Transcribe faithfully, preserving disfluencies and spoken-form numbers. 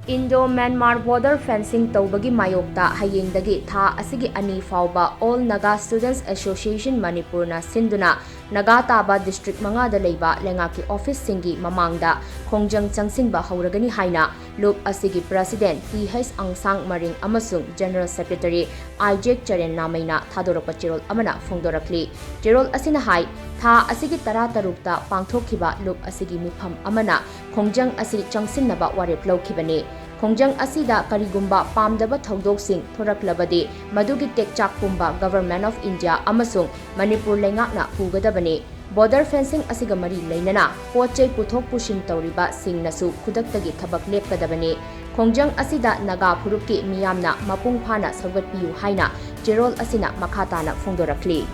Indo-Myanmar border fencing ꯇꯧꯕꯒꯤ ꯃꯥꯌꯣꯛꯇ ꯍꯌꯦꯡꯗꯒꯤ ꯊꯥ ꯑꯁꯤꯒꯤ ꯑꯅꯤ ꯐꯥꯎꯕ All Naga Students Association ꯃꯅꯤꯄꯨꯔꯅ ꯁꯤꯟꯗꯨꯅ ꯅꯥꯒꯥ ꯇꯥꯕ district ꯃꯉꯥꯗ ꯂꯩꯕ ꯂꯩꯉꯥꯛꯀꯤ officeꯁꯤꯡꯒꯤ ꯃꯃꯥꯡꯗ ꯈꯣꯡꯖꯪ ꯆꯪꯁꯤꯟꯕ ꯍꯧꯔꯒꯅꯤ ꯍꯥꯏꯅ ꯂꯨꯞ ꯑꯁꯤꯒꯤ president ꯇꯤ ꯍꯩꯆ ꯑꯪꯁꯥꯡ ꯃꯔꯤꯡ ꯑꯃꯁꯨꯡ general secretary ꯑꯥꯏꯖꯦꯛ ꯆꯔꯦꯟ ꯅꯥꯃꯩꯅ ꯊꯥꯗꯣꯔꯛꯄ ꯆꯦꯔꯣꯜ ꯑꯃꯅ ꯐꯣꯡꯗꯣꯔꯛꯂꯤ꯫ ꯆꯦꯔꯣꯜ ꯑꯁꯤꯅ ꯍꯥꯏ, ꯊꯥ ꯑꯁꯤꯒꯤ ꯇꯔꯥꯇꯔꯨꯛꯇ ꯄꯥꯡꯊꯣꯛꯈꯤꯕ ꯂꯨꯞ ꯑꯁꯤꯒꯤ ꯃꯤꯐꯝ ꯑꯃꯅ ꯈꯣꯡꯖꯪ ꯑꯁꯤ ꯆꯪꯁꯤꯟꯅꯕ ꯋꯥꯔꯦꯞ ꯂꯧꯈꯤꯕꯅꯤ꯫ ꯈꯣꯡꯖꯪ ꯑꯁꯤꯗ ꯀꯔꯤꯒꯨꯝꯕ ꯄꯥꯝꯗꯕ ꯊꯧꯗꯣꯛꯁꯤꯡ ꯊꯣꯔꯛꯂꯕꯗꯤ ꯃꯗꯨꯒꯤ ꯇꯦꯛꯆꯥꯛ ꯄꯨꯝꯕ Government of India ꯑꯃꯁꯨꯡ ꯃꯅꯤꯄꯨꯔ ꯂꯩꯉꯥꯛꯅ ꯄꯨꯒꯗꯕꯅꯤ꯫ Border fencing ꯑꯁꯤꯒ ꯃꯔꯤ ꯂꯩꯅꯅ ꯄꯣꯠ ꯆꯩ ꯄꯨꯊꯣꯛ ꯄꯨꯁꯤꯟ ꯇꯧꯔꯤꯕꯁꯤꯡꯅꯁꯨ ꯈꯨꯗꯛꯇꯒꯤ ꯊꯕꯛ ꯂꯦꯞꯀꯗꯕꯅꯤ꯫ ꯈꯣꯡꯖꯪ ꯑꯁꯤꯗ ꯅꯥꯒꯥ ꯐꯨꯔꯨꯞꯀꯤ ꯃꯤꯌꯥꯝꯅ ꯃꯄꯨꯡ ꯐꯥꯅ ꯁꯧꯒꯠꯄꯤꯌꯨ ꯍꯥꯏꯅ ꯆꯦꯔꯣꯜ ꯑꯁꯤꯅ ꯃꯈꯥ ꯇꯥꯅ ꯐꯣꯡꯗꯣꯔꯛꯂꯤ꯫